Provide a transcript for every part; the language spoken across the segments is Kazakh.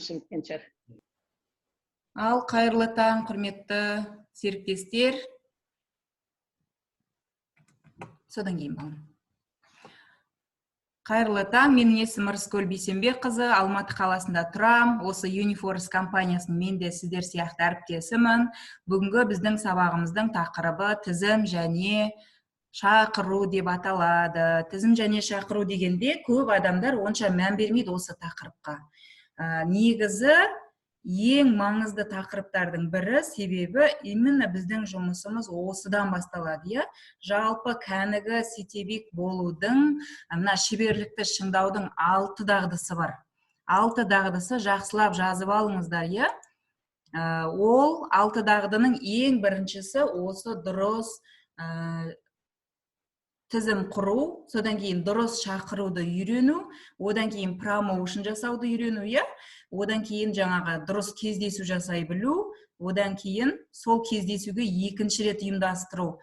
Кеткен шығар. Ал қайырлы таң, құрметті серіктестер. Содан кейін, балам. Қайырлы таң, менің есімім Рыскүл Бейсенбекқызы, Алматы қаласында тұрам. Осы Uniforce компаниясының мен де сіздер сияқты әріптесімін. Бүгінгі біздің сабағымыздың тақырыбы тізім және шақыру деп аталады. Тізім және шақыру дегенде көп адамдар онша мән бермейді осы тақырыпқа. Негізі ең маңызды тақырыптардың бірі, себебі именно біздің жұмысымыз осыдан басталады, иә. Жалпы кәнігі сетевик болудың, мына шеберлікті шыңдаудың алты дағдысы бар. Алты дағдысы, жақсылап жазып алыңыздар, иә. Ол алты дағдының ең біріншісі осы дұрыс тізім құру, содан кейін дұрыс шақыруды үйрену, одан кейін промоушн жасауды үйрену, иә, одан кейін жаңағы дұрыс кездесу жасай білу, одан кейін сол кездесуге екінші рет ұйымдастыру,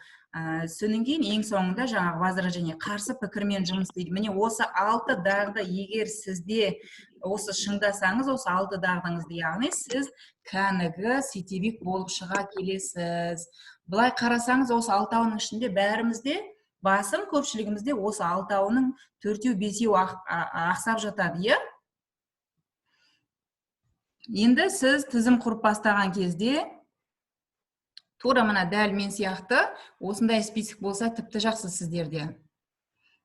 содан кейін ең соңында жаңағы возражение, қарсы пікірмен жұмыс істейді. Міне, осы алты дағды егер сізде осы шыңдасаңыз, осы алты дағдыңызды, яғни сіз кәнігі сетевик болып шыға келесіз. Былай қарасаңыз, осы алтауының ішінде бәрімізде, басым көпшілігімізде осы алтауының төртеу, бесеу ақсап жатады, иә. Енді сіз тізім құрып бастаған кезде тура мына дәл мен сияқты осындай список болса, тіпті жақсы. Сіздерде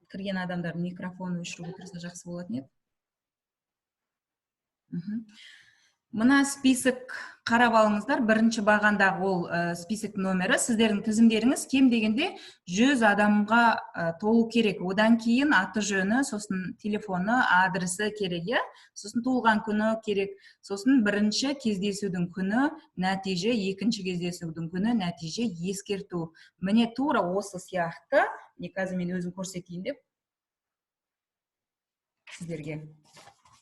кірген адамдардың микрофонын өшіріп отырса, жақсы болатын еді. Мына список қарап алыңыздар. Бірінші бағандағы ол список номері. Сіздердің тізімдеріңіз кем дегенде 100 адамға толу керек. Одан кейін аты жөні, сосын телефоны, адресі керек, иә, сосын туылған күні керек, сосын бірінші кездесудің күні, нәтиже, екінші кездесудің күні, нәтиже, ескерту. Міне, тура осы сияқты. Міне, қазір мен өзім көрсетейін деп сіздерге.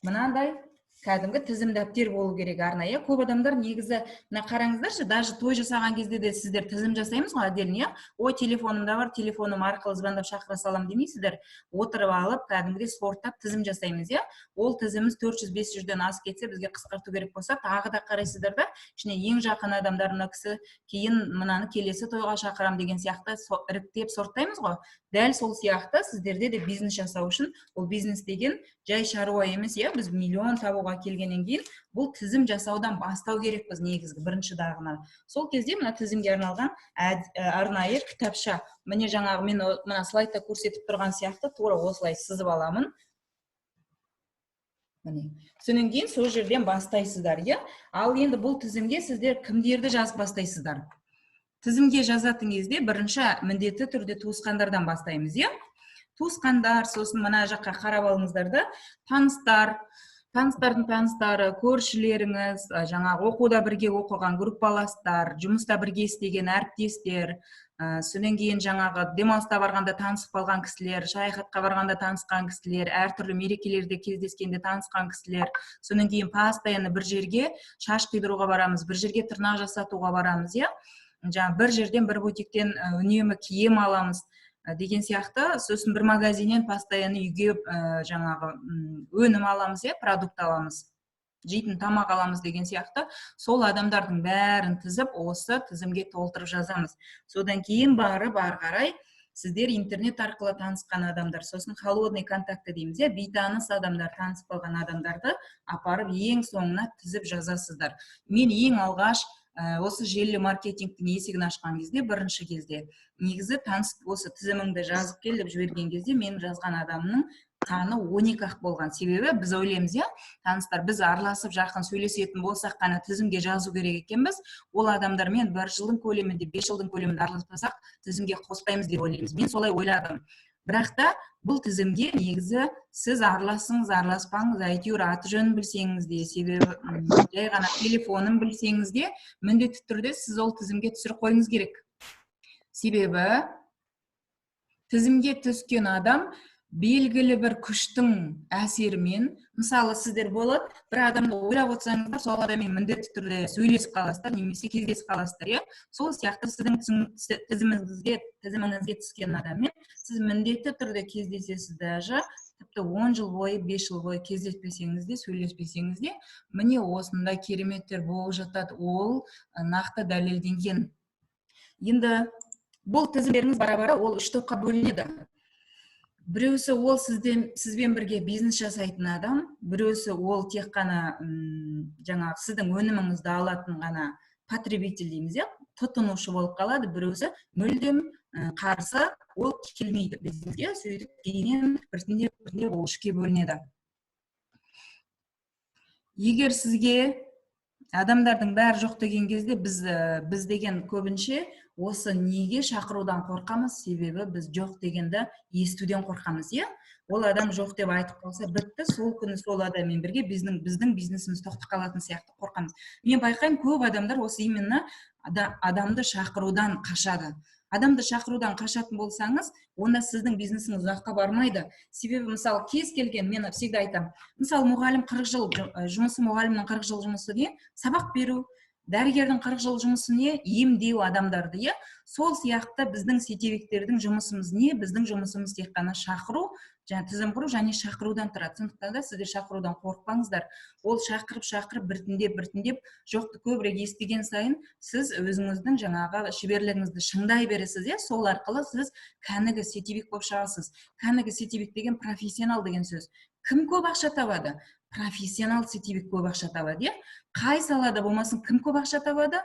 Мынандай кәдімгі тізім дәптер болу керек арнайы. Көп адамдар негізі, мына қараңыздаршы, даже той жасаған кезде де сіздер тізім жасаймыз ғой отдельно, иә. «Ой, телефонымда бар, телефоным арқылы звондап шақыра саламын» демейсіздер. Отырып алып, кәдімгідей сорттап тізім жасаймыз, иә. Ол тізіміміз 400-500-ден асып кетсе, бізге қысқарту керек болса, тағы да қарайсыздар да, ішіне ең жақын адамдар, мына кісі, кейін мынаны келесі тойға шақырамын деген сияқты іріктеп сорттаймыз ғой. Дәл сол сияқты сіздерде де бизнес жасау үшін, ол бизнес деген жай шаруа емес, иә, біз миллион табуға келгеннен кейін бұл тізім жасаудан бастау керекпіз негізгі бірінші дағыны. Сол кезде мына тізімге арналған арнайы кітапша. Міне, жаңағы мен мына слайдта көрсетіп тұрған сияқты тура осылай сызып аламын. Міне, содан кейін сол жерден бастайсыздар, иә. Ал енді бұл тізімге сіздер кімдерді жазып бастайсыздар? Тізімге жазатын кезде бірінші міндетті түрде туысқандардан бастаймыз, иә. Туысқандар, сосын мына жаққа қарап алыңыздар да, таныстар, таныстардың таныстары, көршілеріңіз, жаңағы оқуда бірге оқыған группаластар, жұмыста бірге істеген әріптестер, содан кейін жаңағы демалыста барғанда танысып қалған кісілер, саяхатқа барғанда танысқан кісілер, әртүрлі мерекелерде кездескенде танысқан кісілер. Содан кейін постоянно бір жерге шаш қидыруға барамыз, бір жерге тырнақ жасатуға барамыз, иә, жаңағы бір жерден, бір бутиктен үнемі киім аламыз деген сияқты. Сосын бір магазиннен постоянно үйге жаңағы өнім аламыз, иә, продукт аламыз, жейтін тамақ аламыз деген сияқты. Сол адамдардың бәрін тізіп, осы тізімге толтырып жазамыз. Содан кейін барып ары қарай сіздер интернет арқылы танысқан адамдар, сосын холодный контакты дейміз, иә, бейтаныс адамдар, танысып қалған адамдарды апарып ең соңына тізіп жазасыздар. Мен ең алғаш осы желілі маркетингтің есігін ашқан кезде, бірінші кезде негізі таныс осы тізіміңді жазып кел деп жіберген кезде мен жазған адамның саны 12 ақ болған. Себебі біз ойлаймыз, иә, таныстар, біз араласып, жақын сөйлесетін болсақ қана тізімге жазу керек екенбіз, ол адамдармен бір жылдың көлемінде, 5 жылдың көлемінде араласпасақ, тізімге қоспаймыз деп ойлаймыз. Мен солай ойладым. Бірақ та бұл тізімге негізі сіз аралассаңыз, араласпаңыз, әйтеуір аты жөнін білсеңіз де, себебі жай ғана телефонын білсеңіз де, міндетті түрде сіз ол тізімге түсіріп қоюыңыз керек. Себебі тізімге түскен адам белгілі бір күштің әсерімен, мысалы, сіздер болады, бір адамды ойлап отырсаңыздар, сол адаммен міндетті түрде сөйлесіп қаласыздар немесе кездесіп қаласыздар, иә. Сол сияқты сіздің тізіміңізге түскен адаммен сіз міндетті түрде кездесесіз, даже Тіпті 10 жыл бойы, 5 жыл бойы кездеспесеңіз де, сөйлеспесеңіз де, міне, осындай кереметтер болып жатады. Ол нақты дәлелденген. Енді бұл тізімдеріңіз бара бара ол үш топқа бөлінеді. Біреусі ол сізден, сізбен бірге бизнес жасайтын адам, біреусі ол тек қана жаңағы сіздің өніміңізді алатын ғана потребитель дейміз, иә, тұтынушы болып қалады, біреусі мүлдем қарсы, ол келмейді бизнеске. Сөйтіп, кейіннен біртіндеп біртіндеп ол үшке бөлінеді. Егер сізге адамдардың бәрі жоқ деген кезде, біз деген көбінше осы неге шақырудан қорқамыз? Себебі біз жоқ дегенді естуден қорқамыз, иә. Ол адам жоқ деп айтып қалса, бітті, сол күні сол адаммен бірге біздің бизнесіміз тоқтап қалатын сияқты қорқамыз. Мен байқаймын, көп адамдар осы именно адамды шақырудан қашады. Адамды шақырудан қашатын болсаңыз, онда сіздің бизнесіңіз ұзаққа бармайды. Себебі, мысалы, кез келген, мен всегда айтамын, мысалы, мұғалім 40 жыл жұмысы, мұғалімнің 40 жыл жұмысы не? Сабақ беру. Дәрігердің 40 жыл жұмысы не? Емдеу адамдарды, иә. Сол сияқты біздің, сетевиктердің жұмысымыз не? Біздің жұмысымыз тек қана шақыру және тізім құру және шақырудан тұрады. Сондықтан да сіздер шақырудан қорықпаңыздар. Ол шақырып, шақырып, біртіндеп, біртіндеп жоқты көбірек естіген сайын сіз өзіңіздің жаңағы шеберлігіңізді шыңдай бересіз, иә. Сол арқылы сіз кәнігі сетевик болып шығасыз. Кәнігі сетевик деген профессионал деген сөз. Кім көп ақша табады? Профессионал сетевик көп ақша табады, иә. Қай салада болмасын, кім көп ақша табады?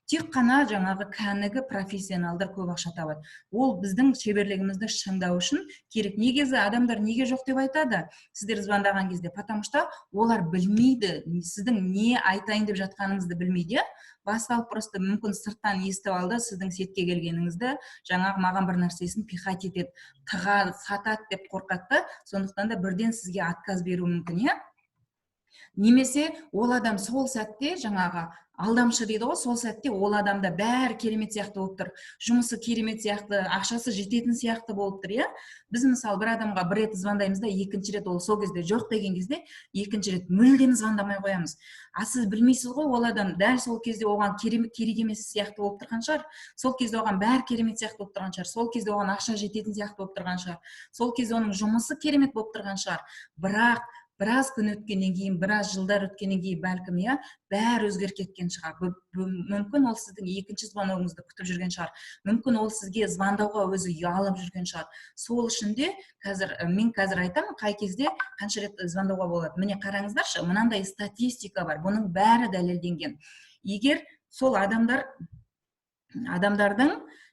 Тек қана жаңағы кәнігі профессионалдар көп ақша табады. Ол біздің шеберлігімізді шыңдау үшін керек. Негізі адамдар неге жоқ деп айтады сіздер звондаған кезде? Потому что олар білмейді, сіздің не айтайын деп жатқаныңызды білмейді, иә. Басталып, просто мүмкін сырттан естіп алды сіздің сетке келгеніңізді, жаңағы маған бір нәрсесін пихать етеді, тығады, сатады деп қорқады да. Сондықтан да бірден сізге отказ беруі мүмкін, иә. Немесе ол адам сол сәтте, жаңағы алдамшы дейді ғой, сол сәтте ол адамда бәрі керемет сияқты болып тұр, жұмысы керемет сияқты, ақшасы жететін сияқты болып тұр, иә. Біз, мысалы, бір адамға бір рет звондаймыз да, екінші рет ол сол кезде жоқ деген кезде екінші рет мүлдем звондамай қоямыз. А сіз білмейсіз ғой, ол адам дәл сол кезде оған керемет, керек емес сияқты болып тұрған шығар. Сол кезде оған бәрі керемет сияқты болып тұрған шығар. Сол кезде оған ақша жететін сияқты болып тұрған шығар. Сол кезде оның жұмысы керемет болып тұрған шығар. Бірақ біраз күн өткеннен кейін, біраз жылдар өткеннен кейін, бәлкім, иә, бәрі өзгеріп кеткен шығар. Мүмкін, ол сіздің екінші звоногыңызды күтіп жүрген шығар. Мүмкін, ол сізге звондауға өзі ұялып жүрген шығар. Сол үшін де қазір мен қазір айтамын, қай кезде қанша рет звондауға болады. Міне, қараңыздаршы, мынандай статистика бар, бұның бәрі дәлелденген. Егер сол адамдардың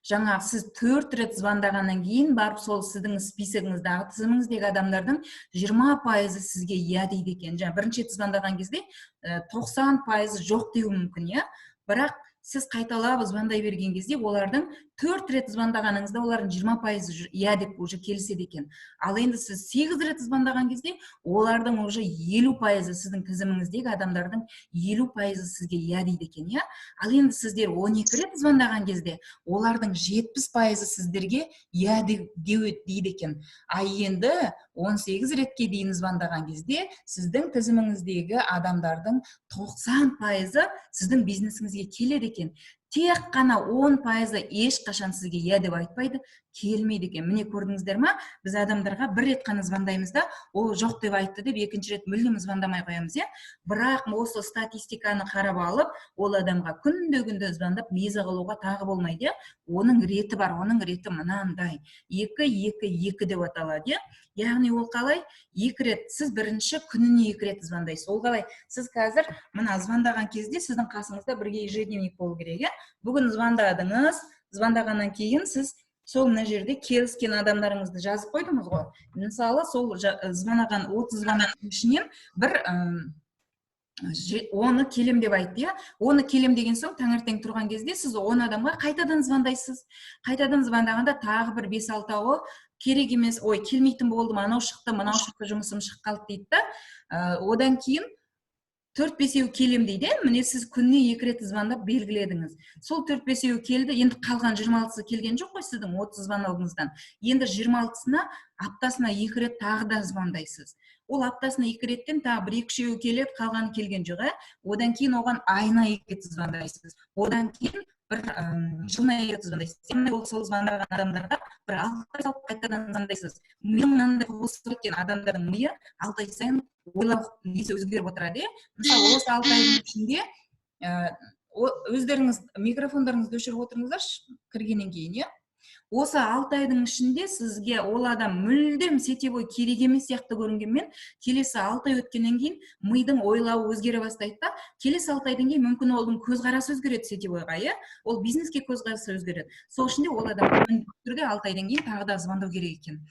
жаңағы сіз төрт рет звондағаннан кейін барып, сол сіздің списогіңіздегі, тізіміңіздегі адамдардың 20%-ы сізге иә дейді екен. Жаңа бірінші рет звондаған кезде 90%-ы жоқ деуі мүмкін, иә. Бірақ сіз қайталап звондай берген кезде, олардың төрт рет звондағаныңызда олардың 20%-ы иә деп уже келіседі екен. Ал енді сіз сегіз рет звондаған кезде олардың уже 50%-ы, сіздің тізіміңіздегі адамдардың 50%-ы сізге иә дейді екен, иә. Ал енді сіздер 12 рет звондаған кезде олардың 70%-ы сіздерге иә дейді екен. А енді 18 ретке дейін звондаған кезде сіздің тізіміңіздегі адамдардың 90%-ы сіздің бизнесіңізге келеді екен. Тек қана 10%-ы ешқашан сізге иә деп айтпайды, келмейді екен. Міне, көрдіңіздер ма, біз адамдарға бір рет қана звондаймыз да, ол жоқ деп айтты деп, екінші рет мүлдем звондамай қоямыз, иә. Бірақ осы статистиканы қарап алып, ол адамға күнде күнде звондап, мезі қылуға тағы болмайды, иә. Оның реті бар. Оның реті мынандай: екі, екі, екі деп аталады, иә. Яғни ол қалай? Екі рет сіз бірінші күніне екі рет звондайсыз. Ол қалай? Сіз қазір мына звондаған кезде сіздің қасыңызда бірге ежедневник болу керек, иә. Бүгін звондадыңыз. Звондағаннан кейін сіз сол мына жерде келіскен адамдарыңызды жазып қойдыңыз ғой. Мысалы, сол звондаған 30 звоноктың ішінен бір оны келем деп айтты, иә. Оны келем деген соң, таңертең тұрған кезде сіз 10 адамға қайтадан звондайсыз. Қайтадан звондағанда тағы бір бес алтауы керек емес, ой, келмейтін болдым, анау шықты, мынау шықты, жұмысым шығып қалды дейді да. Одан кейін төрт бесеуі келем дейді, иә. Міне, сіз күніне екі рет звондап белгіледіңіз. Сол төрт бесеуі келді. Енді қалған 26-сы келген жоқ қой сіздің 30 звоногыңыздан. Енді 26-сына аптасына екі рет тағы да звондайсыз. Ол аптасына екі реттен тағы бір екі үшеуі келеді, қалғаны келген жоқ, иә. Одан кейін оған айына екі рет звондайсыз. Одан кейін Бір жылына екі рет звондайсыз. Яғни ол сол звондаған адамдарға бір 6 ай салып қайтадан звондайсыз. Миың мынандай құбылыс екен: адамдардың миы 6 ай сайын ойлау несі өзгеріп отырады, иә. Мысалы, осы 6 айдың ішінде өздеріңіз микрофондарыңызды өшіріп отырыңыздаршы кіргеннен кейін, иә. Осы 6 айдың ішінде сізге ол адам мүлдем сетевой керек емес сияқты көрінгенмен, келесі 6 ай өткеннен кейін мидың ойлауы өзгере бастайды да, келесі 6 айдан кейін мүмкін оның көзқарасы өзгереді сетевойға, иә, ол бизнеске көзқарасы өзгереді. Сол үшін де ол адам міндетті түрде 6 айдан кейін тағы да звондау керек екен.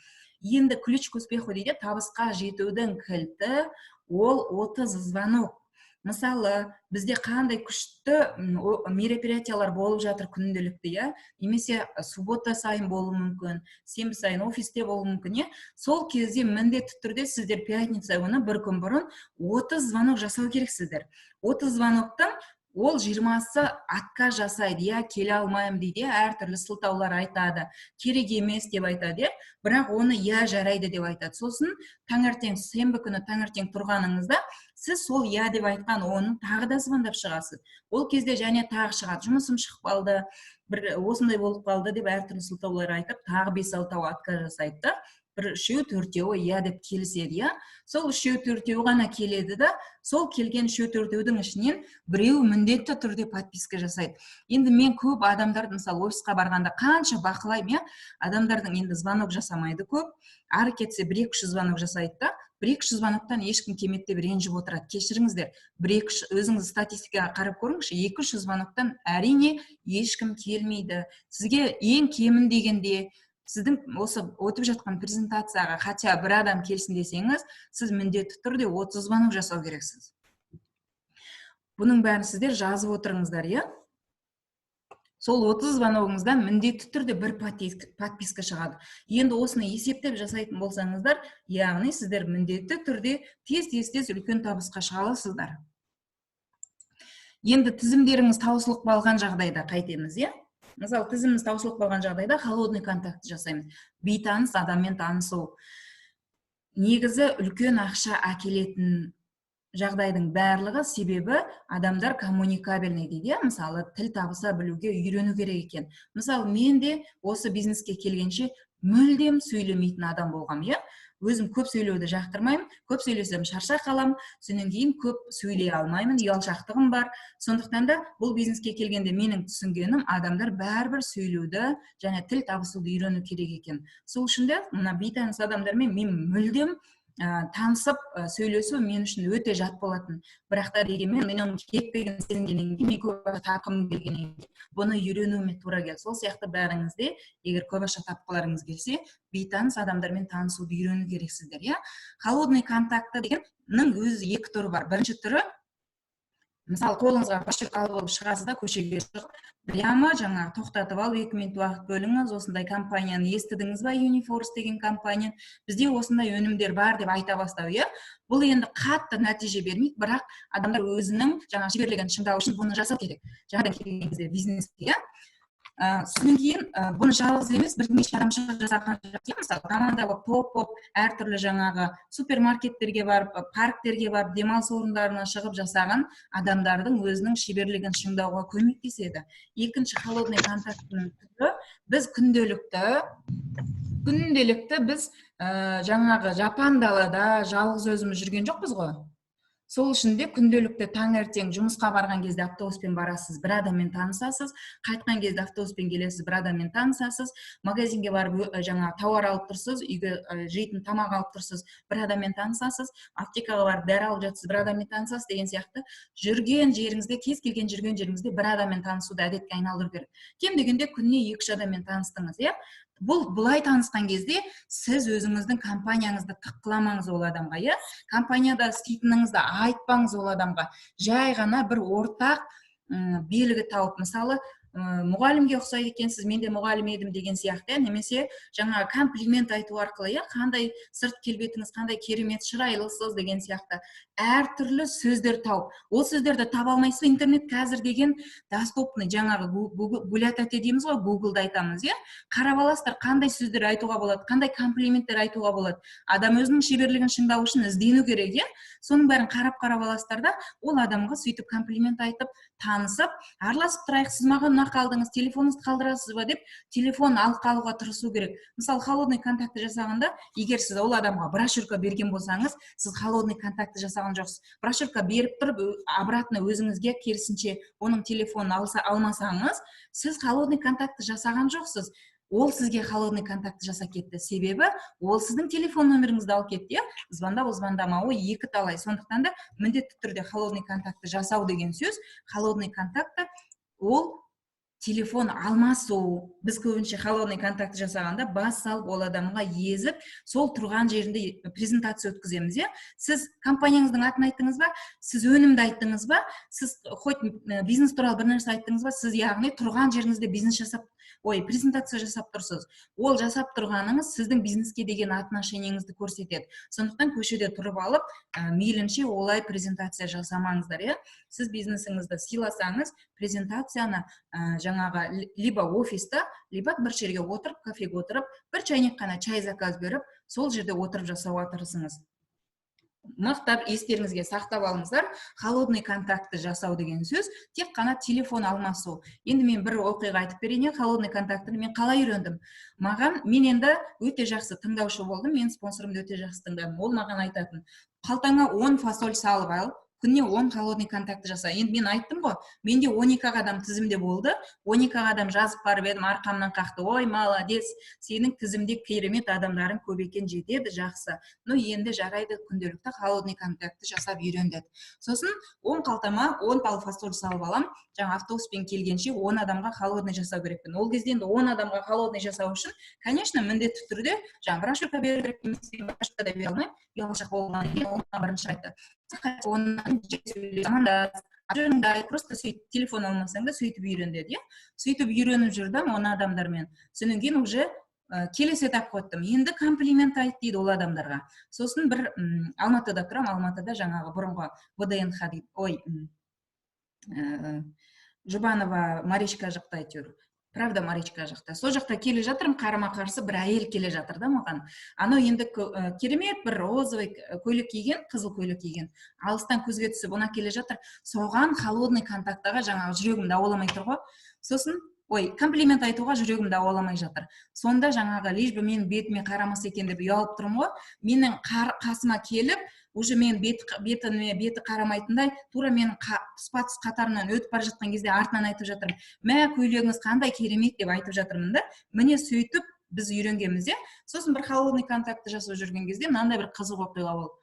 Енді «ключ к успеху» дейді, табысқа жетудің кілті ол 30 звонок. Мысалы, бізде қандай күшті мероприятиялар болып жатыр күнделікті, иә, немесе суббота сайын болуы мүмкін, сенбі сайын офисте болуы мүмкін, иә. Сол кезде міндетті түрде сіздер пятница күні бір күн бұрын 30 звонок жасау керексіздер. 30 звоноктың ол 20-сы отказ жасайды, иә, келе алмаймын дейді, иә, әртүрлі сылтаулар айтады, керек емес деп айтады, иә, бірақ оны иә, жарайды деп айтады. Сосын таңертең, сенбі күні таңертең тұрғаныңызда сіз сол иә деп айтқан оны тағы да звондап шығасыз. Ол кезде және тағы шығады: жұмысым шығып қалды, бір осындай болып қалды деп әртүрлі сылтаулар айтып, тағы бес алтауы отказ жасайды да, бір үшеу төртеуі иә деп келіседі, иә. Сол үшеу төртеуі ғана келеді да, сол келген үшеу төртеудің ішінен біреуі міндетті түрде подписка жасайды. Енді мен көп адамдарды, мысалы, офисқа барғанда қанша бақылаймын, иә, адамдардың енді звонок жасамайды көп, ары кетсе бір екі үш звонок жасайды да, бір екі үш звоноктан ешкім келмеді деп ренжіп отырады. Кешіріңіздер, бір екі үш, өзіңіз статистикаға қарап көріңізші, екі үш звоноктан, әрине, ешкім келмейді. Сізге ең кемін дегенде сіздің осы өтіп жатқан презентацияға хотя бір адам келсін десеңіз, сіз міндетті түрде 30 звонок жасау керексіз. Бұның бәрін сіздер жазып отырыңыздар, иә. Сол 30 звоногыңыздан міндетті түрде бір подписка шығады. Енді осыны есептеп жасайтын болсаңыздар, яғни сіздер міндетті түрде тез, тез, тез үлкен табысқа шыға аласыздар. Енді тізімдеріңіз таусылып қалған жағдайда қайтеміз, иә? Мысалы, тізіміміз таусылып қалған жағдайда холодный контакт жасаймыз, бейтаныс адаммен танысу. Негізі үлкен ақша әкелетін жағдайдың барлығы, себебі адамдар коммуникабельный дейді, иә. Мысалы, тіл табыса білуге үйрену керек екен. Мысалы, мен де осы бизнеске келгенше мүлдем сөйлемейтін адам болғам, иә. Өзім көп сөйлеуді жақтырмаймын, көп сөйлесем шаршай қаламын, содан кейін көп сөйлей алмаймын, ұялшақтығым бар. Сондықтан да бұл бизнеске келгенде менің түсінгенім: адамдар бәрібір сөйлеуді және тіл табысуды үйрену керек екен. Сол үшін де мына бейтаныс адамдармен мен мүлдем танысып, сөйлесу мен үшін өте жат болатын. Бірақ та дегенмен мен оның керектігін сезінгеннен кейін, мен көп ақша тапқым келгеннен кейін бұны үйренуіме тура келді. Сол сияқты бәріңіз де, егер көп ақша тапқыларыңыз келсе, бейтаныс адамдармен танысуды үйрену керексіздер, иә. Холодный контакты дегеннің өзі екі түрі бар. Бірінші түрі: мысалы, қолыңызға кошелек алып алып шығасыз да, көшеге шығып, прямо жаңағы тоқтатып алып, 2 минут уақыт бөліңіз, осындай компанияны естідіңіз ба, Юнифорс деген компания, бізде осындай өнімдер бар деп айта бастау, иә. Бұл енді қатты нәтиже бермейді, бірақ адамдар өзінің жаңағы шеберлігін шыңдау үшін бұны жасау керек жаңадан келген кезде бизнеске, иә. Содан кейін бұны жалғыз емес, бірнеше адам шығып жасаған жақсы. Мысалы, команда болып, топ болып, әртүрлі жаңағы супермаркеттерге барып, парктерге барып, демалыс орындарына шығып жасаған адамдардың өзінің шеберлігін шыңдауға көмектеседі. Екінші холодный контактінің түрі: біз күнделікті біз жаңағы жапан далада жалғыз өзіміз жүрген жоқпыз ғой. Сол үшін де күнделікті таңертең жұмысқа барған кезде автобуспен барасыз, бір адаммен танысасыз, қайтқан кезде автобуспен келесіз, бір адаммен танысасыз, магазинге барып жаңағы тауар алып тұрсыз, үйге жейтін тамақ алып тұрсыз, бір адаммен танысасыз, аптекаға барып дәрі алып жатсыз, бір адаммен танысасыз деген сияқты. Жүрген жеріңізде, кез келген жүрген жеріңізде бір адаммен танысуды әдетке айналдыру керек. Кем дегенде күніне екі үш адаммен таныстыңыз, иә. Бұл былай танысқан кезде сіз өзіңіздің компанияңызды тыққыламаңыз ол адамға, иә, компанияда істейтініңізді айтпаңыз ол адамға. Жай ғана бір ортақ белгі тауып, мысалы, мұғалімге ұқсайды екенсіз, мен де мұғалім едім деген сияқты, иә, немесе жаңағы комплимент айту арқылы, иә, қандай сырт келбетіңіз қандай керемет, шырайлысыз деген сияқты әртүрлі сөздер тауып. Ол сөздерді таба алмайсыз ба, интернет қазір деген доступный, жаңағы Гуля тәте дейміз ғой, Гуглды айтамыз, иә. Қарап аласыздар, қандай сөздер айтуға болады, қандай комплименттер айтуға болады. Адам өзінің шеберлігін шыңдау үшін іздену керек, иә. Соның бәрін қарап қарап аласыздар да, ол адамға сөйтіп комплимент айтып, танысып, араласып тұрайық, сіз маған ұнап қалдыңыз деген сияқты. Сөйлесіп, қалдыңыз, телефоныңызды қалдырасыз ба деп телефон алып қалуға тырысу керек. Мысалы, холодный контакт жасағанда, егер сіз ол адамға брошюрка берген болсаңыз, сіз холодный контакт жасаған жоқсыз. Брошюрка беріп тұрып, обратно өзіңізге керісінше оның телефонын алса, алмасаңыз, сіз холодный контакт жасаған жоқсыз. Ол сізге холодный контакт жасап кетті, себебі ол сіздің телефон номеріңізді алып кетті, иә. Звондау, звондамауы екі талай. Сондықтан да міндетті түрде холодный контакт жасау деген сөз, холодный контакты ол телефон алмасу. Біз көбінше холодный контакт жасағанда бас салып, ол адамға езіп, сол тұрған жерінде презентация өткіземіз, иә. Сіз компанияңыздың атын айттыңыз ба, сіз өнімді айттыңыз ба, сіз хоть бизнес туралы бір нәрсе айттыңыз ба, сіз, яғни, тұрған жеріңізде бизнес жасап, ой, презентация жасап тұрсыз. Ол жасап тұрғаныңыз сіздің бизнеске деген отношениеңізді көрсетеді. Сондықтан көшеде тұрып алып, мейлінше олай презентация жасамаңыздар, иә. Сіз бизнесіңізді сыйласаңыз, презентацияны жаңағы либо офиста, либо бір жерге отырып, кафеге отырып, бір чайник қана чай заказ беріп, сол жерде отырып жасауға тырысыңыз. Мықтап естеріңізге сақтап алыңыздар: холодный контактты жасау деген сөз тек қана телефон алмасу. Енді мен бір оқиға айтып берейін, иә. Холодный контактіні мен қалай үйрендім? Маған, мен енді өте жақсы тыңдаушы болдым, мен спонсорымды өте жақсы тыңдадым. Ол маған айтатын: «Қалтаңа 10 фасоль салып ал, күніне 10 холодный контакт жаса». Енді мен айттым ғой, менде 12 адам тізімде болды. 12 адам жазып барып едім, арқамнан қақты: «Ой, молодец, сенің тізімде керемет адамдарың көп екен, жетеді, жақсы. Ну енді жарайды, күнделікті холодный контактты жасап үйрен», — деді. Сосын он қалтама 10 тал фасоль салып аламын, жаңа автобуспен келгенше 10 адамға холодный жасау керекпін. Ол кезде енді 10 адамға холодный жасау үшін, конечно, міндетті түрде жаңа брошюрка беру керек. Брошюрка да бере алмаймын, ұялшақ болғаннан кейін. Ол маған бірінші айтты: «Амандас, жөніңді айт, просто сөйтіп телефон алмасаң да, сөйтіп үйрен», — деді, иә. Сөйтіп үйреніп жүрдім он адамдармен. Содан кейін уже келесі этапқа өттім. «Енді комплимент айт», — дейді ол адамдарға. Сосын бір Алматыда тұрамын, Алматыда жаңағы бұрынғы ВДНХ дейді, ой, Жұбанова, Маришка жақта, әйтеуір, правда, Маричка жақта, сол жақта келе жатырмын. Қарама қарсы бір әйел келе жатыр да маған. Анау енді керемет бір розовый көйлек киген, қызыл көйлек киген, алыстан көзге түсіп ұнап келе жатыр. Соған холодный контактыға жаңағы жүрегім дауаламай тұр ғой. Сосын, ой, комплимент айтуға жүрегім дауаламай жатыр. Сонда жаңағы лишь бы менің бетіме қарамаса екен деп ұялып тұрмын ғой. Менің қасыма келіп, уже мен бетіме беті қарамайтындай, тура менің тұспа тұс қатарымнан өтіп бара жатқан кезде артынан айтып жатырмын: «Мә, көйлегіңіз қандай керемет», — деп айтып жатырмын да. Міне, сөйтіп біз үйренгенбіз, иә. Сосын бір холодный контактты жасап жүрген кезде мынандай бір қызық оқиға болды.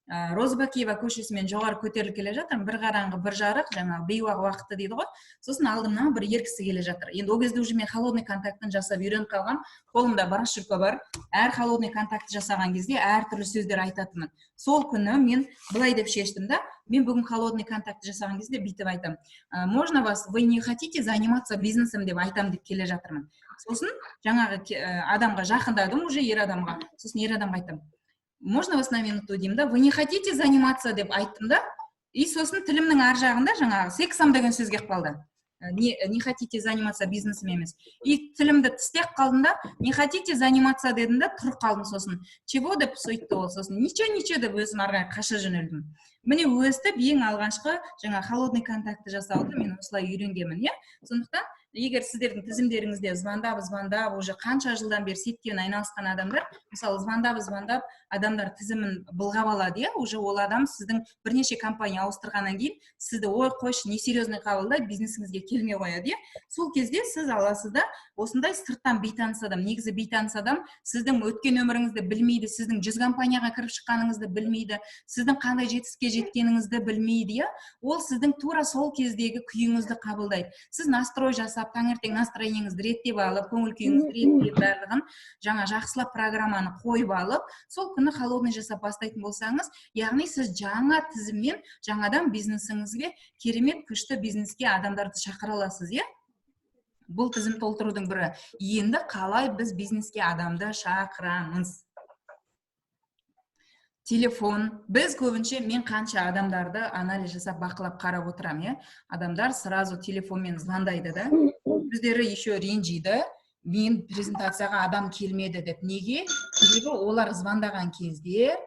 Розыбакиева көшесімен жоғары көтеріліп келе жатырмын. Бір қараңғы, бір жарық, жаңағы бейуақ уақыты дейді ғой. Сосын алдымнан бір ер кісі келе жатыр. Енді ол кезде уже мен холодный контактын жасап үйреніп қалғанмын, қолымда брошюрка бар. Әр холодный контакт жасаған кезде әртүрлі сөздер айтатынмын. Сол күні мен былай деп шештім да: мен бүгін холодный контакт жасаған кезде бүйтіп айтамын: «Можно вас, вы не хотите заниматься бизнесом?» — деп айтамын деп келе жатырмын. Сосын жаңағы адамға жақындадым уже, ер адамға. Сосын ер адамға айтамын: «Можно вас на минуту?» — деймін да. «Вы не хотите заниматься?» — деп айттым да. И сосын тілімнің ар жағында жаңағы «сексом» деген сөз келіп қалды. Не «хотите заниматься бизнесом» емес. И тілімді тістеп қалдым да, «не хотите заниматься» дедім да, тұрып қалдым. Сосын «Чего?» деп сөйтті ол. Сосын «Ничего, ничего» деп өзім ары қарай қаша жөнелдім. Міне, өстіп ең алғашқы жаңа холодный контактты жасауды мен осылай үйренгенмін, иә. Сондықтан егер сіздердің тізімдеріңізде звондап, звондап, уже қанша жылдан бері сеткамен айналысқан адамдар, мысалы, звондап, звондап адамдар тізімін былғап алады, иә. Уже ол адам сіздің бірнеше компания ауыстырғаннан кейін сізді, ой, қойшы, несерьезный қабылдайды, бизнесіңізге келмей қояды, иә. Сол кезде сіз аласыз да, осындай сырттан бейтаныс адам, негізі бейтаныс адам сіздің өткен өміріңізді білмейді, сіздің 100 компанияға кіріп шыққаныңызды білмейді, сіздің қандай жетістікке жеткеніңізді білмейді, иә. Ол сіздің тура сол кездегі күйіңізді қабылдайды. Сіз настрой жасап, таңертең настроениеңізді реттеп алып, көңіл күйіңізді реттеп, барлығын жаңа жақсылап программаны қойып алып, сол күні холодный жасап бастайтын болсаңыз, яғни сіз жаңа тізіммен жаңадан бизнесіңізге, керемет күшті бизнеске адамдарды шақыра аласыз, иә. Бұл тізім толтырудың бірі. Енді қалай біз бизнеске адамды шақырамыз? Телефон. Біз көбінше, мен қанша адамдарды анализ жасап, бақылап, қарап отырамын, иә. Адамдар сразу телефонмен звондайды да, өздері еще ренжиді, мен презентацияға адам келмеді деп. Неге? Себебі олар звондаған кезде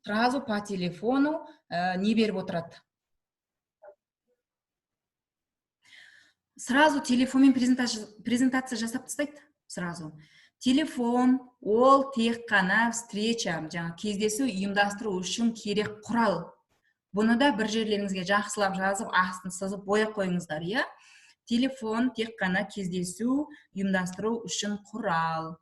сразу по телефону не беріп отырады. Сразу телефонмен презентация жасап тастайды сразу. Телефон ол тек қана встреча, жаңа кездесу ұйымдастыру үшін керек құрал. Бұны да бір жерлеріңізге жақсылап жазып, астын сызып, бояп қойыңыздар, иә. Телефон тек қана кездесу ұйымдастыру үшін құрал.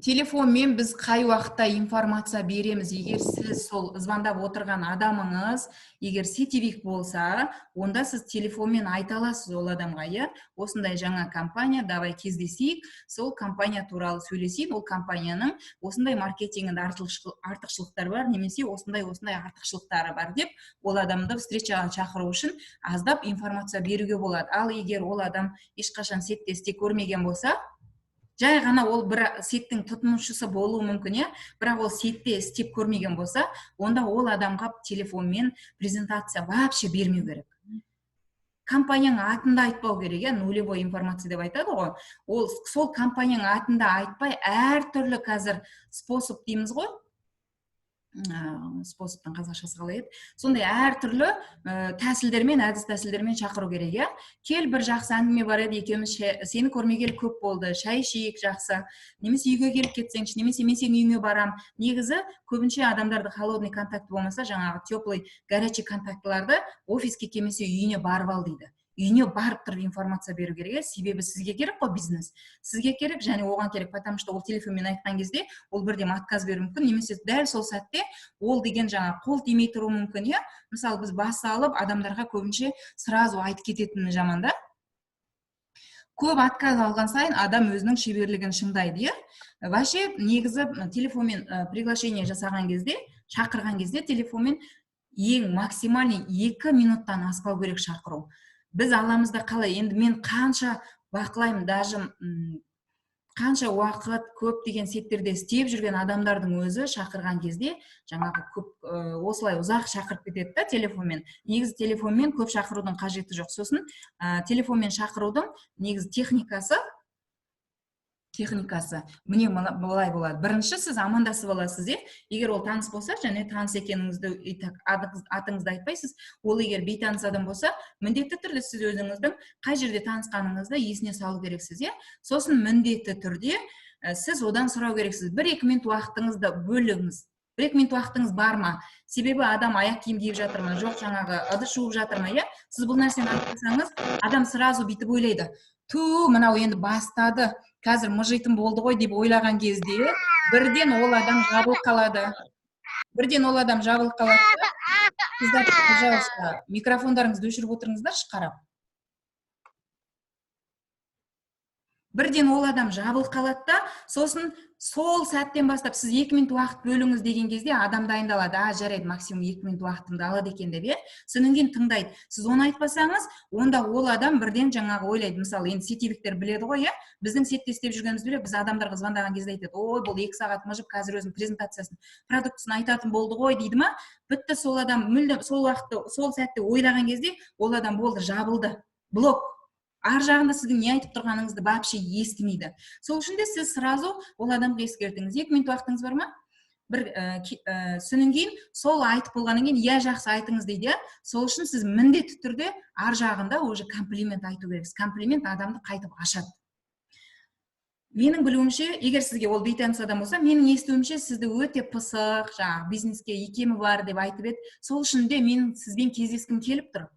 Телефонмен біз қай уақытта информация береміз? Егер сіз сол звондап отырған адамыңыз егер сетевик болса, онда сіз телефонмен айта аласыз ол адамға, иә, осындай жаңа компания, давай кездесейік, сол компания туралы сөйлесейік, ол компанияның осындай маркетингінде артықшылықтары бар немесе осындай осындай артықшылықтары бар деп, ол адамды встречаға шақыру үшін аздап информация беруге болады. Ал егер ол адам ешқашан сетте істеп көрмеген болса, жай ғана ол бір сеттің тұтынушысы болуы мүмкін, иә, бірақ ол сетте істеп көрмеген болса, онда ол адамға телефонмен презентация вообще бермеу керек. Компанияның атын да айтпау керек, иә, нулевой информация деп айтады ғой. Ол сол компанияның атын да айтпай, әртүрлі қазір способ дейміз ғой, способтың қазақшасы қалай еді, сондай әртүрлі тәсілдермен, әдіс тәсілдермен шақыру керек, иә. Кел, бір жақсы әңгіме бар еді екеуміз, сені көрмегелі көп болды, шай ішейік жақсы, немесе үйге келіп кетсеңші, немесе мен сенің үйіңе барам. Негізі көбінше адамдарды холодный контакт болмаса, жаңағы теплый, горячий контактыларды офиске келмесе, үйіне барып ал дейді. Үйіне барып тұрып информация беру керек, иә. Себебі сізге керек қой бизнес, сізге керек және оған керек, потому что ол телефонмен айтқан кезде ол бірден отказ беруі мүмкін немесе дәл сол сәтте ол деген жаңа қол тимей тұруы мүмкін, иә. Мысалы, біз бас салып адамдарға көбінше сразу айтып кететіні жаман да. Көп отказ алған сайын адам өзінің шеберлігін шыңдайды, иә. Вообще негізі телефонмен приглашение жасаған кезде, шақырған кезде телефонмен ең максимальный 2 минуттан аспау керек шақыру. Біз аламыз да қалай, енді мен қанша бақылаймын, даже қанша уақыт көптеген сеттерде істеп жүрген адамдардың өзі шақырған кезде жаңағы көп осылай ұзақ шақырып кетеді да телефонмен. Негізі телефонмен көп шақырудың қажеті жоқ. Сосын телефонмен шақырудың негізі техникасы міне былай болады. Бірінші сіз амандасып аласыз, иә, егер ол таныс болса, және таныс екеніңізді, атыңызды айтпайсыз. Ол егер бейтаныс адам болса, міндетті түрде сіз өзіңіздің қай жерде танысқаныңызды есіне салу керексіз, иә. Сосын міндетті түрде сіз одан сұрау керексіз: 1-2 минут уақытыңызды бөліңіз, 1-2 минут уақытыңыз бар ма? Себебі адам аяқ киім киіп жатыр ма, жоқ, жаңағы ыдыс жуып жатыр ма, иә. Сіз бұл нәрсені айтпасаңыз, адам сразу бүйтіп ойлайды: ту, мынау енді бастады, қазір мыжитын болды ғой деп ойлаған кезде бірден ол адам жабылып қалады, бірден ол адам жабылып қалады да. Қыздар, пожалуйста, микрофондарыңызды өшіріп отырыңыздаршы қарап. Бірден ол адам жабылып қалады да, сосын сол сәттен бастап сіз 2 минут уақыт бөліңіз деген кезде адам дайындалады: а, жарайды, максимум 2 минут уақытымды алады екен деп, иә. Содан кейін тыңдайды. Сіз оны айтпасаңыз, онда ол адам бірден жаңағы ойлайды. Мысалы, енді сетевиктер біледі ғой, иә, біздің сетте істеп жүргенімізді біледі. Біз адамдарға звондаған кезде айтады: ой, бұл 2 сағат мыжып, қазір өзінің презентациясын, продуктысын айтатын болды ғой дейді ма, бітті. Сол адам мүлдем сол уақытты, сол сәтте ойлаған кезде ол адам болды, жабылды, блок. Ар жағында сіздің не айтып тұрғаныңызды вообще естімейді. Сол үшін де сіз сразу ол адамға ескертіңіз: 2 минут уақытыңыз бар ма бір? Содан кейін сол айтып болғаннан кейін: иә, жақсы, айтыңыз дейді, иә. Сол үшін сіз міндетті түрде ар жағында уже комплимент айту керексіз. Комплимент адамды қайтып ашады. Менің білуімше, егер сізге ол бейтаныс адам болса, менің естуімше, сізді өте пысық, жаңағы бизнеске икемі бар деп айтып еді, сол үшін де мен сізбен кездескім келіп тұр.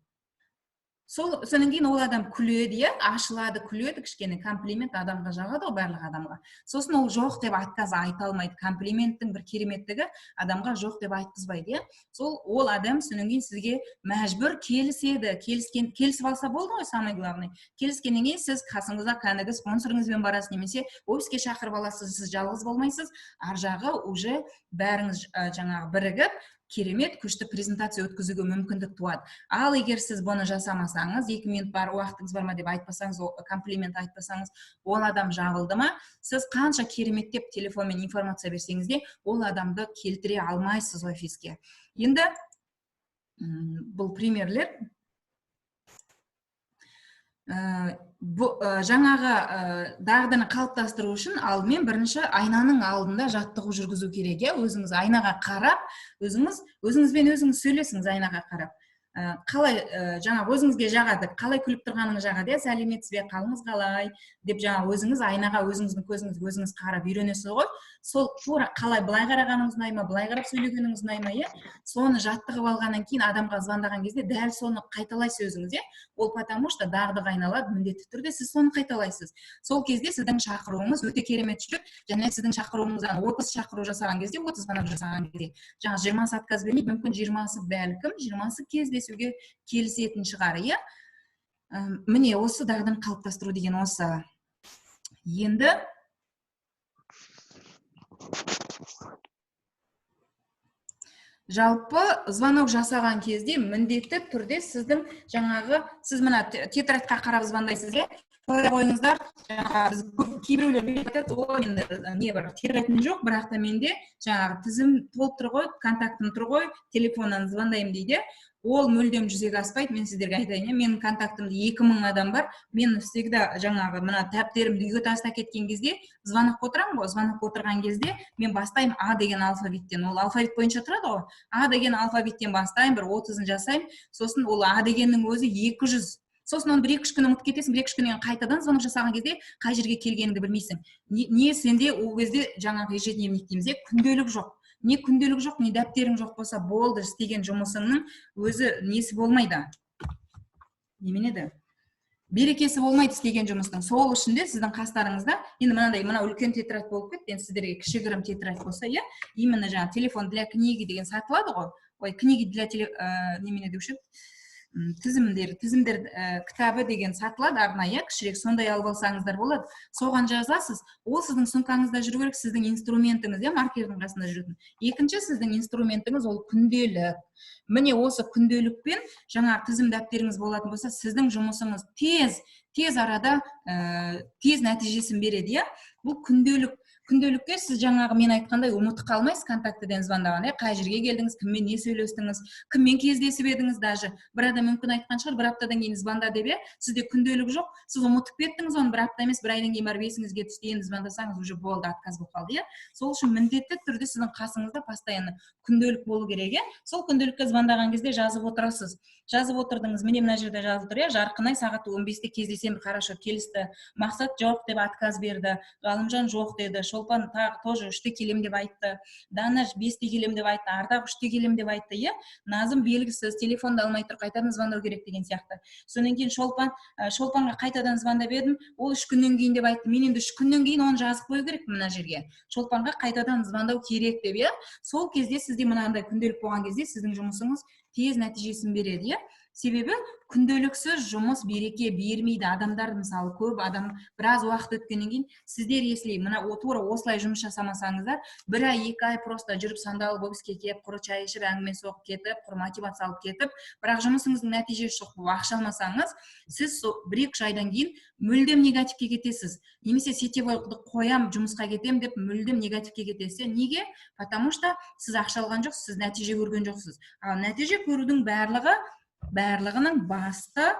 Сол содан кейін ол адам күледі, иә, ашылады, күледі кішкене. Комплимент адамға жағады ғой, барлық адамға. Сосын ол жоқ деп отказ айта алмайды. Комплименттің бір кереметтігі адамға жоқ деп айтқызбайды, иә. Сол ол адам содан кейін сізге мәжбүр келіседі. Келіскен, келісіп алса болды ғой, самый главный. Келіскеннен кейін сіз қасыңызда кәдімгі спонсорыңызбен барасыз немесе офиске шақырып аласыз. Сіз жалғыз болмайсыз, ар жағы уже бәріңіз жаңағы бірігіп, керемет күшті презентация өткізуге мүмкіндік туады. Ал егер сіз бұны жасамасаңыз, 2 минут бар, уақытыңыз бар ма деп айтпасаңыз, комплимент айтпасаңыз, ол адам жабылды ма, сіз қанша кереметтеп телефонмен информация берсеңіз де, ол адамды келтіре алмайсыз офиске. Енді бұл примерлер. Жаңағы дағдыны қалыптастыру үшін алдымен бірінші айнаның алдында жаттығу жүргізу керек, иә. Өзіңіз айнаға қарап, өзіңіз өзіңізбен өзіңіз сөйлесіңіз айнаға қарап. Қалай жаңағы өзіңізге жағады, қалай күліп тұрғаныңыз жағады, иә, сәлеметсіз бе, қалыңыз қалай деп жаңа өзіңіз айнаға өзіңіздің көзіңізге өзіңіз қарап үйренесіз ғой. Сол тура қалай былай қарағаныңыз ұнай ма, былай қарап сөйлегеніңіз ұнай ма, иә, соны жаттығып алғаннан кейін адамға звондаған кезде дәл соны қайталайсыз өзіңіз, иә. Ол потому что дағдыға айналады, міндетті түрде сіз соны қайталайсыз. Сол кезде сіздің шақыруыңыз өте керемет жүреді. Және сіздің шақыруыңыздан 30 шақыру жасаған кезде, 30 звонок жасаған кезде жаңа 20-сы отказ бермейді, мүмкін 20-сы, бәлкім 20-сы кездесуге келісетін шығар, иә. Міне, осы дағдыны қалыптастыру деген осы. Енді жалпы звонок жасаған кезде міндетті түрде сіздің жаңағы сіз мына тетрадьқа қарап звондайсыз, иә, қоя қойыңыздар. Жаңағы біз көп, кейбіреулер бүйтіп айтады: ой, енді не бар, тетрадім жоқ, бірақ та менде жаңағы тізім толып тұр ғой, контактім тұр ғой, телефоннан звондаймын дейді. Ол мүлдем жүзеге аспайды, мен сіздерге айтайын, иә. Менің контактымда 2000 адам бар. Мен всегда жаңағы мына дәптерімді үйге тастап кеткен кезде звонокқа отырамын ғой. Звонокқа отырған кезде мен бастаймын А деген алфавиттен, ол алфавит бойынша тұрады ғой. А деген алфавиттен бастаймын, бір 30-ын жасаймын. Сосын ол А дегеннің өзі 200. Сосын оны бір екі үш күн ұмытып кетесің, бір екі үш күннен кейін қайтадан звонок жасаған кезде қай жерге келгеніңді білмейсің. Не сенде ол кезде жаңағы ежедневник дейміз, иә, күнделік жоқ. Не күнделік жоқ, не дәптерің жоқ болса, болды, істеген жұмысыңның өзі несі болмайды, немене еді, берекесі болмайды істеген жұмыстың. Сол үшін де сіздің қастарыңызда енді мынандай мынау үлкен тетрадь болып кетті, енді сіздерге кішігірім тетрадь болса, иә, именно жаңағы телефон для книги деген сатылады ғой, ой, книги для теле, немене деуші еді, тізімдер кітабы деген сатылады арнайы, кішірек, сондай алып алсаңыздар болады. Соған жазасыз, ол сіздің сумкаңызда жүру керек, сіздің инструментіңіз, иә, маркердің қасында жүретін. Екінші сіздің инструментіңіз ол күнделік. Міне, осы күнделікпен жаңағы тізім дәптеріңіз болатын болса, сіздің жұмысыңыз тез арада тез нәтижесін береді, иә. Бұл күнделік. Күнделікке сіз жаңағы мен айтқандай ұмытып қалмайсыз контактіден звондаған, иә, қай жерге келдіңіз, кіммен не сөйлестіңіз, кіммен кездесіп едіңіз. Даже бір адам мүмкін айтқан шығар, бір аптадан кейін звонда деп, иә. Сізде күнделік жоқ, сіз ұмытып кеттіңіз оны, бір апта емес, бір айдан кейін барып есіңізге түсті, енді звондасаңыз, уже болды, отказ болып қалды, иә. Сол үшін міндетті түрде сіздің қасыңызда постоянно күнделік болу керек, иә. Сол күнделікке звондаған кезде жазып отырасыз. Жазып отырдыңыз, міне, мына жерде жазылып тұр, иә. Жарқынай сағат 15-те кездесемін, хорошо, келісті. Мақсат жоқ деп отказ берді, Ғалымжан жоқ деді, Шолпан тағы тоже 3-те келемін деп айтты, Дана 5-те келемін деп айтты, Ардақ 3-те келемін деп айтты, иә. Назым белгісіз, телефонды алмай тұр, қайтадан звондау керек деген сияқты. Содан кейін Шолпанға қайтадан звондап едім, ол 3 күннен кейін деп айтты. Мен енді 3 күннен кейін оны жазып қою керекпін мына жерге, Шолпанға қайтадан звондау керек деп, иә. Сол кезде сізде мынандай күнделік болған кезде сіздің жұмысыңыз тез нәтижесін береді, иә. Себебі күнделіксіз жұмыс береке бермейді. Адамдар, мысалы, көп адам біраз уақыт өткеннен кейін сіздер, если мына тура осылай жұмыс жасамасаңыздар, бір ай, 2 ай просто жүріп, сандалып, офиске келіп, құры шай ішіп, әңгіме соғып кетіп, құр мотивация алып кетіп, бірақ жұмысыңыздың нәтижесі жоқ болып ақша алмасаңыз, сіз сол бір екі үш айдан кейін мүлдем негативке кетесіз немесе сетевойды қоям, жұмысқа кетемін деп мүлдем негативке кетесіз. Неге? Потому что сіз ақша алған жоқсыз, сіз нәтиже көрген жоқсыз. Ал нәтиже көрудің барлығының басты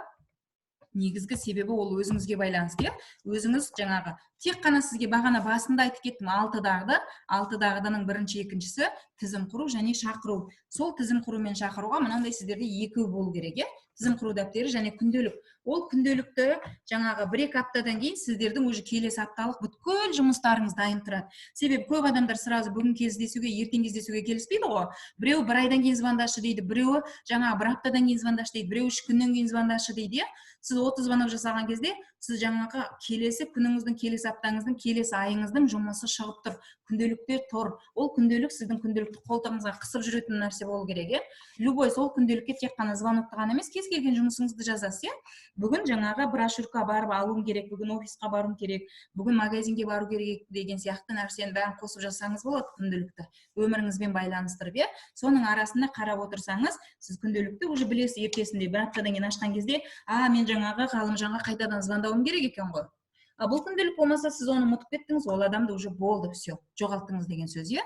негізгі себебі ол өзіңізге байланысты, иә. Өзіңіз жаңағы тек қана сізге бағана басында айтып кеттім, алты дағды. Алты дағдының бірінші, екіншісі тізім құру және шақыру. Сол тізім құру мен шақыруға мынандай сіздерде екеу болу керек, иә: тізім құру дәптері және күнделік. Ол күнделікті жаңағы бір екі аптадан кейін сіздердің уже келесі апталық бүткіл жұмыстарыңыз дайын тұрады. Себебі көп адамдар сразу бүгін кездесуге, ертең кездесуге келіспейді ғой. Біреуі бір айдан кейін звондашы дейді, біреуі жаңағы бір аптадан кейін звондашы дейді, біреуі 3 күннен кейін звондашы дейді, иә. Сіз 30 звонок жасаған кезде сіз жаңағы келесі күніңіздің, келесі аптаңыздың, келесі айыңыздың жұмысы шығып тұр, күнделікте тұр. Ол күнделік сіздің күнделікті қолтығыңызға қысып жүретін нәрсе болу керек, иә. Любой сол күнделікке тек қана звонокты ғана емес, кез келген жұмысыңызды жазасыз, иә. Бүгін жаңағы брошюрка барып алуым керек, бүгін офисқа баруым керек, бүгін магазинге бару керек деген сияқты нәрсенің бәрін қосып жазсаңыз болады күнделікті өміріңізбен байланыстырып, иә. Соның арасында қарап отырсаңыз, сіз күнделікті уже білесіз, ертесінде бір аптадан кейін ашқан кезде: а, мен жаңағы Ғалымжанға қайтадан звондауым керек екен ғой. А бұл күнделік болмаса, сіз оны ұмытып кеттіңіз, ол адамды уже болды, все, жоғалттыңыз деген сөз, иә.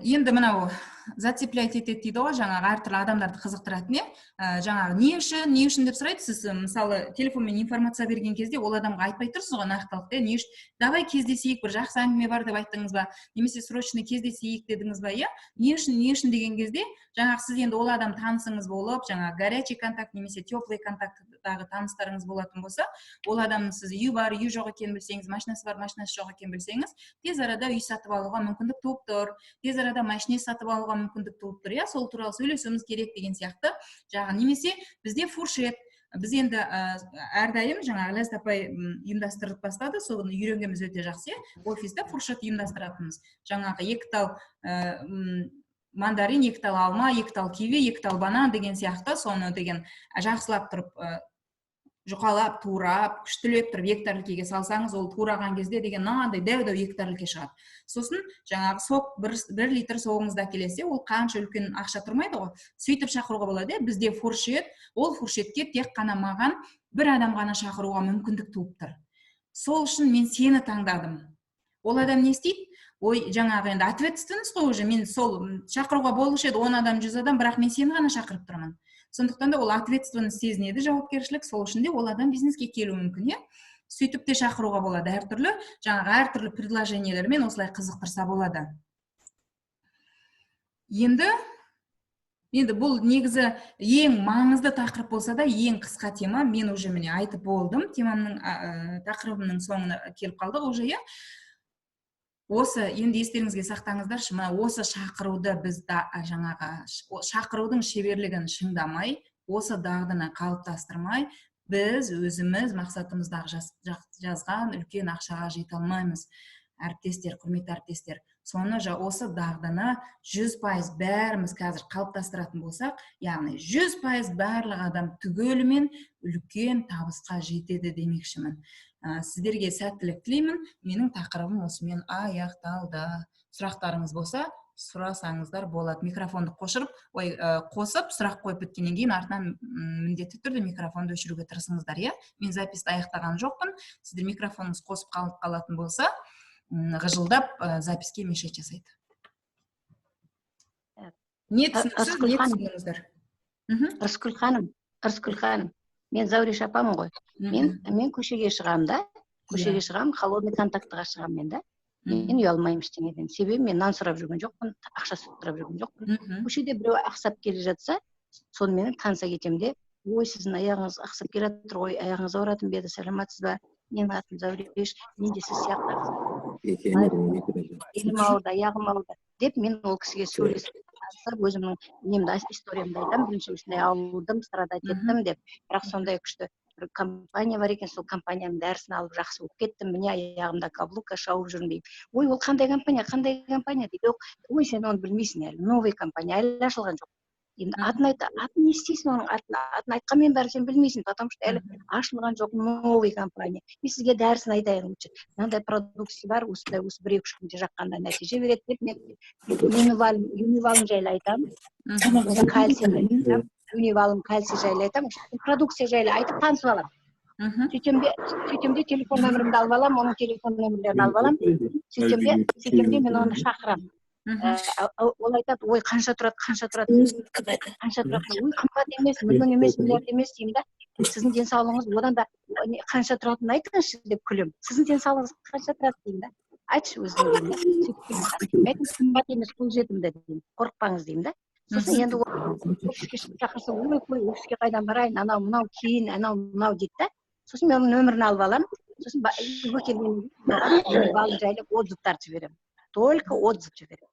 Енді мынау Зацеплять етеді дейді ғой, жаңағы әртүрлі адамдарды қызықтыратын, иә. Жаңағы не үшін, не үшін деп сұрайды. Сіз, мысалы, телефонмен информация берген кезде ол адамға айтпай тұрсыз ғой нақтылықты, иә. Не үшін давай кездесейік, бір жақсы әңгіме бар деп айттыңыз ба немесе срочно кездесейік дедіңіз ба, иә. Не үшін, не үшін деген кезде жаңағы сіз енді ол адам танысыңыз болып, жаңағы горячий контакт немесе теплый контакттағы таныстарыңыз болатын болса, ол адамның сіз үйі бар, үйі жоқ екенін білсеңіз, машинасы бар, машинасы жоқ екенін білсеңіз, тез арада үй сатып алуға мүмкіндік туып тұр, тез арада машина сатып алуға мүмкіндік туып тұр, иә, сол туралы сөйлесуіміз керек деген сияқты жаңағы. Немесе бізде фуршет, біз енді әрдайым жаңағы Ләззат апай ұйымдастырып бастады, соны үйренгеніміз өте жақсы, иә. Офиста фуршет ұйымдастыратынбыз: жаңағы екі тал мандарин, екі тал алма, екі тал киви, екі тал банан деген сияқты. Соны деген жақсылап тұрып, жұқалап турап, күштілеп тұрып екі тәрелкеге салсаңыз, ол тураған кезде деген мынандай дәу дәу екі тәрелке шығады. Сосын жаңағы сок, бір литр согыңызды әкелесіз, ол қанша үлкен ақша тұрмайды ғой. Сөйтіп шақыруға болады, иә. Бізде фуршет, ол фуршетке тек қана маған бір адам ғана шақыруға мүмкіндік туып тұр, сол үшін мен сені таңдадым. Ол адам не істейді? Ой, жаңағы енді ответственность қой уже. Мен сол шақыруға болушы еді 10 адам, 100 адам, бірақ мен сені ғана шақырып тұрмын. Сондықтан да ол ответственность сезінеді, жауапкершілік. Сол үшін де ол адам бизнеске келуі мүмкін, иә. Сөйтіп те шақыруға болады. Әртүрлі жаңағы, әртүрлі предложениелермен осылай қызықтырса болады. Енді бұл негізі ең маңызды тақырып болса да, ең қысқа тема. Мен уже, міне, айтып болдым. Темамның, тақырыбымның соңына келіп қалдық уже, иә. Осы енді естеріңізге сақтаңыздаршы, мына осы шақыруды біз да, жаңағы шақырудың шеберлігін шыңдамай, осы дағдыны қалыптастырмай, біз өзіміз мақсатымыздағы жазған үлкен ақшаға жете алмаймыз, әріптестер, құрметті әріптестер. Соны осы дағдыны 100% бәріміз қазір қалыптастыратын болсақ, яғни 100% барлық адам түгелімен үлкен табысқа жетеді демекшімін. Сіздерге сәттілік тілеймін. Менің тақырыбым осымен аяқталды. Сұрақтарыңыз болса, сұрасаңыздар болады. Микрофонды қошырып, ой, қосып, сұрақ қойып біткеннен кейін артынан міндетті түрде микрофонды өшіруге тырысыңыздар, иә. Мен записьті аяқтаған жоқпын. Сіздер микрофоныңыз қосып қалып қалатын болса, ғыжылдап, запиське мешать жасайды. Не түсініксіз, не түсіндіңіздер? Рыскүл ханым, Рыскүл ханым, мен Зауреш апамын ғой. Мен көшеге шығамын да, көшеге шығамын, холодный контактыға шығамын мен да. Мен ұялмаймын ештеңеден, себебі мен нан сұрап жүрген жоқпын, ақша сұрап жүрген жоқпын. Көшеде біреу ақсап келе жатса, соныменен таныса кетемін де: «Ой, сіздің аяғыңыз ақсап келе жатыр ғой, аяғыңыз ауыратын ба еді? Саламатсыз ба? Менің атым Зәуреш, мен де сіз сияқты белім ауырды, аяғым ауырды», — деп. Мен ол кісіге сөйлесіп, танысып, өзімнің немді, историямды айтамын. Бірінші осындай ауырдым, страдать еттім деп, бірақ сондай күшті бір компания бар екен, сол компанияның дәрісін алып, жақсы болып кеттім, міне, аяғымда каблука, шауып жүрмін деймін. «Ой, ол қандай компания, қандай компания?» — дейді. «Ой, сен оны білмейсің әлі, новый компания, әлі ашылған жоқ енді». Атын айт, атын не істейсің оның атын? Атын айтқанмен бәрі сен білмейсің, потому что әлі ашылған жоқ, новый компания. Мен сізге дәрісін айтайын лучше, мынандай продукция бар, осындай, осы бір екі үш күнде жаққанда нәтиже береді деп. Мен Юнивалым жайлы айтамын, кальций айтамын, Юнивалым кальций жайлы айтамын, продукция жайлы айтып танысып аламын. Сөйтемін де, телефон нөмірімді алып аламын, оның телефон нөмірлерін алып аламын. Сөйтемін де, мен оны шақырамын. Ол айтады: «Ой, қанша тұрады, қанша тұрады, қанша тұрады?» «Ой, қымбат емес, миллион емес, миллиард емес», — деймін да. «Сіздің денсаулығыңыз одан да қанша тұратынын айтыңызшы», — деп күлемін. «Сіздің денсаулығыңыз қанша тұрады?» — деймін да. «Айтшы өзің», — деймін да. Сөйтіп айтамын: «Қымбат емес, қолжетімді», — деймін, «қорықпаңыз», — деймін да. Сосын енді офиске шақырса: «Ой, қой, офиске қайдан барайын, анау мынау кейін, анау мынау», — дейді да. Сосын мен оның нөмірін алып аламын. Сосын үйге келгеннен кейін жайлы отзывтар жіберемін, только отзыв жіберемін.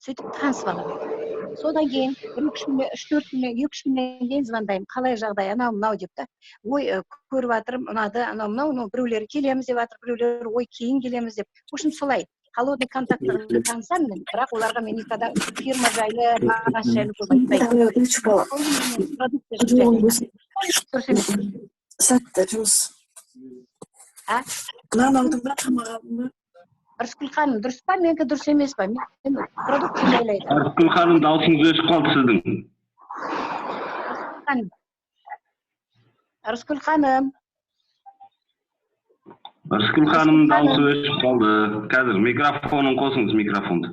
Сөйтіп танысып аламын. Содан кейін бір үш күннен, үш төрт күннен, екі үш күннен кейін звондаймын: «Қалай жағдай?», анау мынау деп та. «Ой, көріп жатырмын, ұнады», анау мынау. Ну, біреулері келеміз деп жатыр, біреулері ой, кейін келеміз деп. В общем, солай холодный контактта танысамын мен, бірақ оларға мен никогда фирма жайлы, бағасы жайлы көп айтпаймын. Дұрыс емес. Сәтті жұмыс. А? Нан алдың ба, тамақ алдың ба? Рыскүл ханым, дұрыс па менікі, дұрыс емес па? Мен продукция жайлы айтамын. Рыскүл ханым, дауысыңыз өшіп қалды сіздің. Ханым, Рыскүл ханым. Рыскүл ханымның дауысы өшіп қалды. Қазір микрофонын қосыңыз, микрофонды.